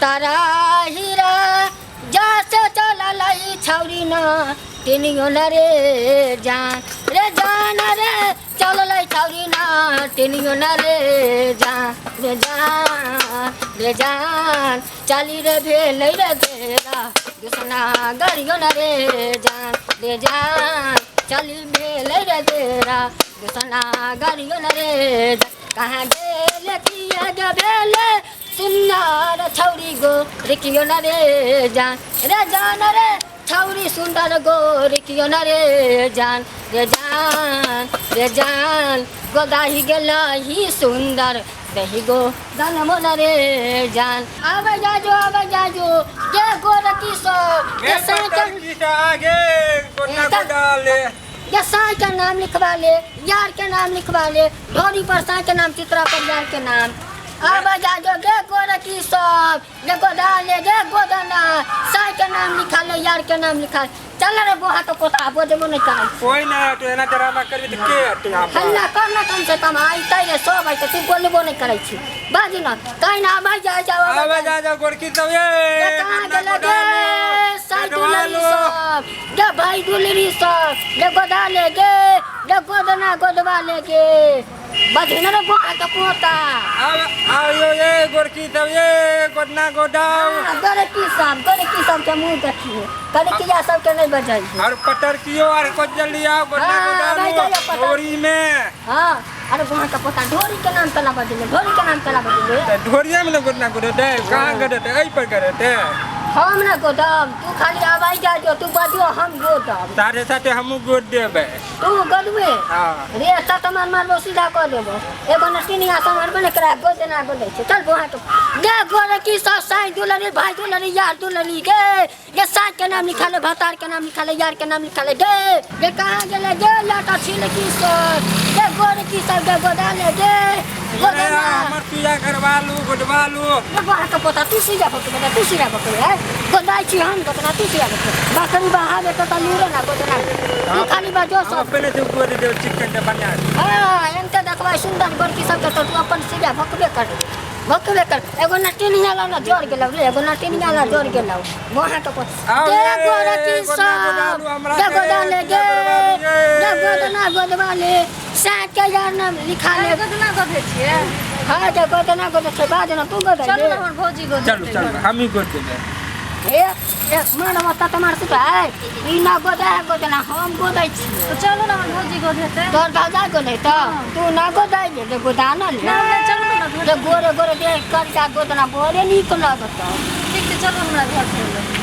तारा हीरा जस चललै छौरी न टिनियो न रे जान रे जान रे चललै छौरी न टिनियो न रे जान रे जान रे जान चली रे भेलै रे बेरा दुसना गरियो न रे जान रे जान चली भेलै रे बेरा दुसना गरियो न रे जान। कहाँ गेल किया गे भेलै सुन्दर छौरी गो रिकियो न रे जान रे जान रे छौरी सुन्दर गो रिकियो न रे जान रे जान रे जान गोदाही गेलही सुन्दर दही गो दनमो न रे जान। आबै जाजो आबै जाजो गे गोरकी सब गे साइकिल आगे गोना गोडाले गे साई के नाम लिखवा ले, यार के नाम लिखवा ले, ढोरी पर साई के नाम, चित्रा पर यार के नाम। आबै जाजो गे गोरकी सब गे गोदाले गे गोदना साई के नाम लिखा ले, यार के नाम लिखा ले। चल रे बोहा तो कोता बोजबो नहीं करै। कोई ना तो एना डरामा करबी त के हटे यहाँ पर? हल्ला कर ना कम से कम आइतै रे सब आइतै, तू बोलबो नहीं करै छी। बाजू ना काहे ना आबै जा जाओ आबै जा जाओ गोरकी सब ये कहाँ गेलै गे साई दुलरी सब गे भाई दुलरी सब गे गोदाले गे गे गोदना गोदवा ले गे बाजू ना रे बोहा के पोता। आब आयो ये गोरकी सब ये गोदना गोदाओ। हाँ, गोरकी सब गोरकी सब के मुंह देखिए कनकिया सब के नहीं बजाई। और पटर कियो और को जल्दी आओ गोदना हाँ, भाई गोदाओ जाइए पटर। ढोरी में। हाँ अरे वहाँ का पोता ढोरी के नाम कला बदले, ढोरी के नाम कला बदले। त ढोरिया में न गोदना गोदे कहाँ गोदे ऐ पर गोदे। हम ना गोदम, तू खाली आवाज जा जो तू बजो हम गोदम। साथे साथे हमहू गोद देबै। तू गोदबे? हाँ। रे सत मार मारबो सीधा कऽ देबो। एगो नटिनिया सब मारबे ने करा गोदना गोदै छै। चल बोहा के गे गोरकी सब साई दुलरी भाई दुलरी यार दुलरी गे गे साई के नाम लिखा ले, भतार के नाम लिखा ले, यार के नाम लिखा ले गे गे कहाँ गेले गे लाटा छिलकी सब गे गोरकी सब गे गोदाले गे गोदना। हमर पूजा करवा लू गोदवा लू। गे बोहा के पोता तू सीधा पकड़, तू सीधा पकड़ है गोदाई छी हम गोदना तू सीधा पकड़। बकरी बहावे तो तलूरे ना गोदना तू खाली बाजो सब। हम अपने से गोद देव चिकन के बना। हाँ एनते देखबै सुंदर गोरकी सब के तो तू अपन सीधा भकबे कर भकबे कर। एगो नटिनिया ला ना जोर गेलौ रे, एगो नटिनिया ला जोर गेलौ वहाँ के आओ गे रे, गोरकी गोदना सब गोदालू हमरा गे के, गोदाले गे पूजा गे करवा गे। गोदना गोदवा ले साथ के यार नाम लिखा ले। गोदना गोदे छियै? हाँ जे गोदना गोदे छै बाज ना तू गोदे चलू ले। ना हमर भौजी गोदे। चलू चलू हम ही गोद देबै। ए ए मन मत तमार सुत है ई ना गोदे है गोदना हम गोदै छी। तो चलू ना हमर भौजी गोदेतै। तोर भौजा गोदै त तू ना गोदै जे जे गोदाना ले। ना ना चलू ना घर। जे गोरे गोरे देख कर गोदना बोरे नीक लागत। ठीक छै चलू हमरा घर चलू।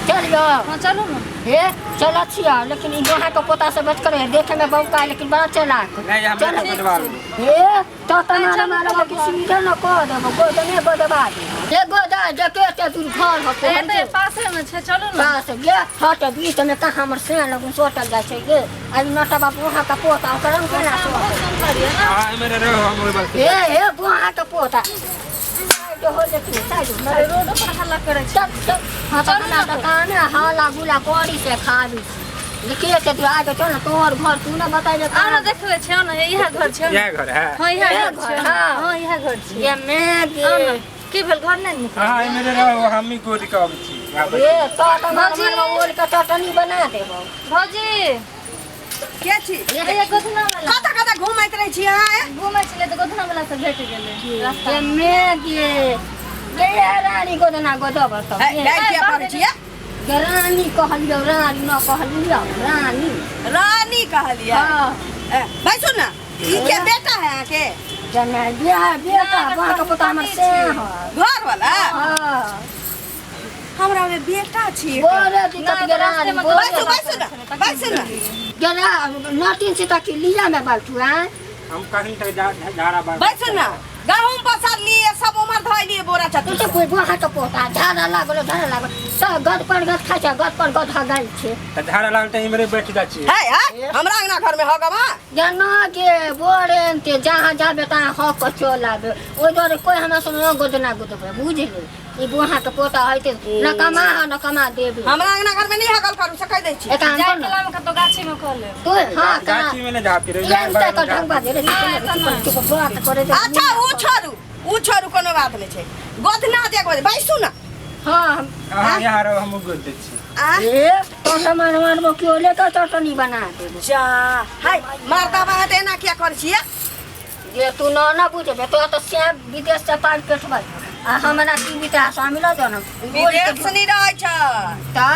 चल यो। हाँ चलू ना। हे चल छिया लेकिन ई गोहा के पोता से बच कर देखे में बहुत का लेकिन बड़ा चलाक। नहीं हमरा चल। गोदवा लू। हे तो तमारा मारा के सीधे न कह देबो गोदने गोदवा दे। हे गोदा जके ते दूर घर होते। ए त पासे में छै चलू ना। पास गे हट बीच में कहाँ हमर से लगुन सोटल जाइ छै गे। आई नटा बाबू वहाँ का पोता ओकर रंग केना बहुत सोटल। सुंदर ये ना। हां मेरे रहो हम ओइ बात। हे हे बुआ का पोता साइड हो लेकिन साइड हो। रोड पर हल्ला करै छै। चल चल। हाँ तो ना तो काने हाला गुला करी से खाबी देखिए के तू आगे चल ना तोहर घर तू ना बताइ जे आउ ना देखबै छै ना इएह घर छै। इएह घर है। हां इएह इएह घर छै। घर, हाँ। हां इएह घर छै। ये मैं गे आउ ना की भेल घर नहि नीक? हां मेरे रहो हम ही गोद के अबै छी। ए तो तो मार भौजी। मार ओल के चटनी बना देबो। भौजी के छी? ए गोधना वाला कतऽ कतऽ घुमैत रहै छी अहाँ? घुमै छलै तऽ गोधना वाला से भेट गेलै रास्ता ये मैं गे गे रानी गोदना गोदब तो है, गारि किया पड़ै छियै? गे रानी कहलियौ रानी न कहलियौ रानी। रानी कहलियै? हाँ। ए, बैसू ना ई के बेटा है अहाँके? जने बियाह बेटा वहाँ के पोता हमर से है। घर वाला? हाँ। हमरा में बेटा छी। बोरे दिक्कत गे रानी बोरे। बैसू बैसू ना बैसू ना। गे नाटिन सीता की लिया में बैठू हैं। हम कहीं तक जा झाड़ा बार। बैसू ना गहूम पसारलियै सब उमर धइलियै बोरा तू चतुर। तो कोई बुआ के पोता झाड़ा लागल झाड़ा लागल सब गद पर गद खाइ छै गद पर गद हगाइ छै। त झाड़ा लागल त इमरे बैठ जा छी। है है हमरा अंगना घर में हगवा जना गे बोरे ते जहाँ जाबे तहाँ हक चल आबे ओहि दुआरे कोई हमरा से न गोदना गोदबे बुझली। ई बुआ के पोता होइते न कमा ह न कमा देबे। हमरा अंगना घर में नहीं हगल करू से कहि दै छी। एक काम जाय कर ना कला में कतौ गाछी में कऽ लेब। तू हां गाछी में न जा फिर। ये तो ढंग बाजे रे चुप बात करे दे। अच्छा उ छोड़ू उ छोड़ू कोनो बात नहीं छै। गोधना दे गोद बैसू ना। हाँ हम अहाँ यहाँ रहो, हमहूँ गोद दै छी। आ ए तो सामान मारबो क्यों लेकर चटनी बना देबो। जा हाय मारता बात एना किया कर छियै? जे तू न न बुझबे तो तो से विदेश से पार पेठबै आ हमरा की बिता शामिल हो न। विदेश नहीं रहै छै ता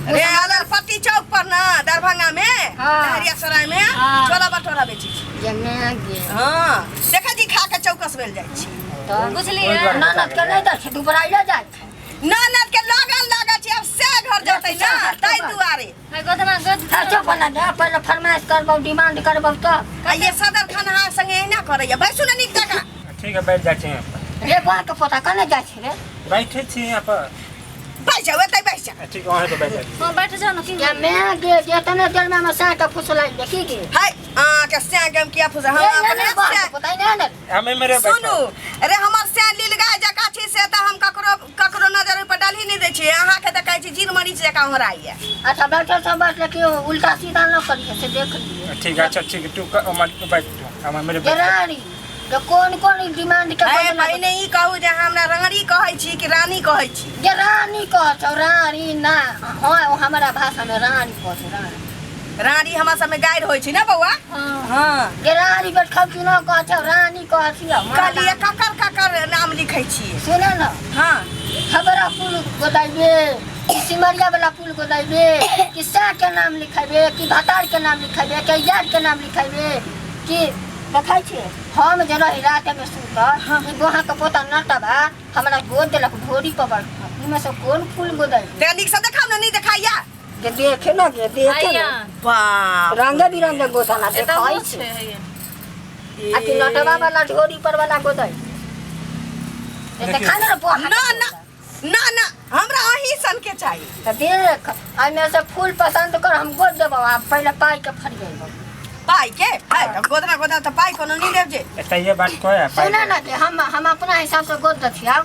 रे अलरपट्टी चौक पर ना दरभंगा में, हाँ। लहरियासराय में हाँ। छोला भटूरा बेचै छी। जे मैं गे हाँ देखै छी खा के चौकस भेल जाइ छी। तो बुझलियै? ननद के नहीं दै छै, दुबराइले जाइ छै। ननद के लगन लागल छै, आब से घर जेतै ना ताहि दुआरे। है गोधना गोध। खर्चो पहले दे, पहले फरमाइश करबौ, डिमांड करबौ तो। आ ये सदर खान अहाँ संगे एहिना करैया। बैसू ने नीक जकाँ। ठीक है, बैठ जाइ छी यहाँ पर। रे बात के पोता कने जाइ छै रे? बैठे छी यहाँ पर। बैस जाउ एतै बैस जाउ। ठीक, वहाँ पे बैठ जाइ छी। हाँ बैठ जाओ ना की। या मैं गे जे तने देर में हम साँट के फुसलाई देखी गे। हाय अहाँ के सैं के हम किया फुसा हम ए, अपने नहीं, नहीं, बात सैं के पोता नहीं ने। हमें मेरे सुनू अरे हमर सैं लील गाय जकाँ छी से तऽ हम ककरो ककरो नजर ओहि पर डालही नहि दै छियै। अहाँके तऽ कहै छी जीर मरीच जकाँ ओंघराइए। अच्छा बैठल सब बैठ लेकिन उल्टा सीधा न करिए से देख लिए। ठीक है, अच्छा ठीक है, तू बैठ तू हम मेरे जे बैठ। रानी जे कोन कोन डिमांड के अरे बदला पहिने ई कहू जे हमरा रंगड़ी कहै छी कि रानी कहै छी? जे रानी कहै छौ, रानी ना। हाँ, ओ हमरा भाषा में रानी कहै छौ, रानी। रानी हमरा सबमे गारि होइ छै ने बौआ? हाँ। हाँ। जे रानी बैठल छी न कहै छौ, रानी कहै छी। कहलियै ककर ककर नाम लिखै छियै? सुने न। हाँ। खबरा पुल गोदाइबे कि सिमरिया वाला पुल गोदाइबे कि साह के नाम लिखेबे कि भतार के नाम लिखेबे कि यार के नाम लिखेबे कि देखै छियै हम जे रही रात में सुतल, ई गोहा के पोता नटबा हमरा गोद देलक ढोरी पर बैठल। इमे से कोन फूल गोदाइबे? ते नीक से देखाउ ने, नहीं देखाइया? जे देखे न गे, देखे न। हैया। बाप। रंग बिरंग गोदाना एतऽ देखै हो छै। छै, हैया। आ कि नटबा वाला ढोरी पर वाला गोदाइ? देखा ने बोहा। ना ना ना ना, हमरा अहीं सन के चाही। तऽ देख एहिमे से फूल पसंद कर, हम गोद देबौ आ पहिले पाइ के फरिएबौ। पाइ के? हाय तऽ गोदना गोदना तऽ पाइ कोनो नहीं देब जे। अच्छा ये बात कोई है? पाइ सुने के। ना जे हम अपना हिसाब से गोद दै छियौ।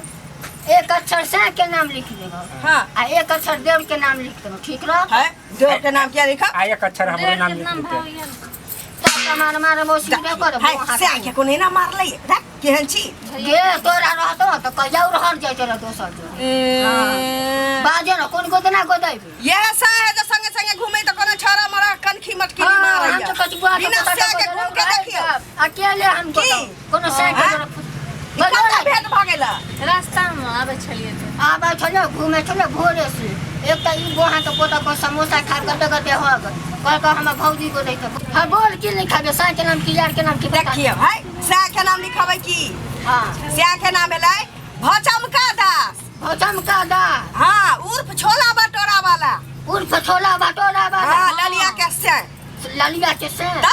एक अक्षर से के नाम लिख देबौ। हाँ। आ एक अक्षर देव के नाम लिख देबौ, ठीक रह? है देव के नाम क्या लिखा? आ एक अक्षर हमरो देव नाम के लिख नाम देते। भाव या ना। तऽ मार मार मौसी दे कर हाय से आके कोनो ना मारलै रख केहन छी? गे तोरा रहतो तऽ कहिया रहल जाइत रह दोसर जो। बाजे न कोन गोदना गोदैबे? यह सा है जे संगे संगे घूमे तऽ कोनो छौड़ा मरा कनखी मटकी हाँ, मारैया। हम तऽ कथी बुआ के बिना पोता से के के घूम के देखियौ। अकेले हम की? गोदौ। कोनो साँय के हाँ? जोड़ा ई कतऽ भेंट भऽ गेल? रास्ता में आबै छलियै तऽ। आबै छलै घूमे छलै भोरे से। एक तऽ ई गोहा के पोता को समोसा खा गते गते हो गेल। कहलकै हमर भौजी को दैते। हाँ बोल की लिखाबे? साँय के नाम की यार के नाम की बता? देखियौ हाय साँय के नाम लिखाबै की? हाँ। साँय के नाम भेलै भचमका दास। भचमका दास। हाँ, उर्फ छोला भटोरा वाला। उर्फ छोला भटोरा वाला। हाँ, ललिया के साँय। ललिया के साँय। तऽ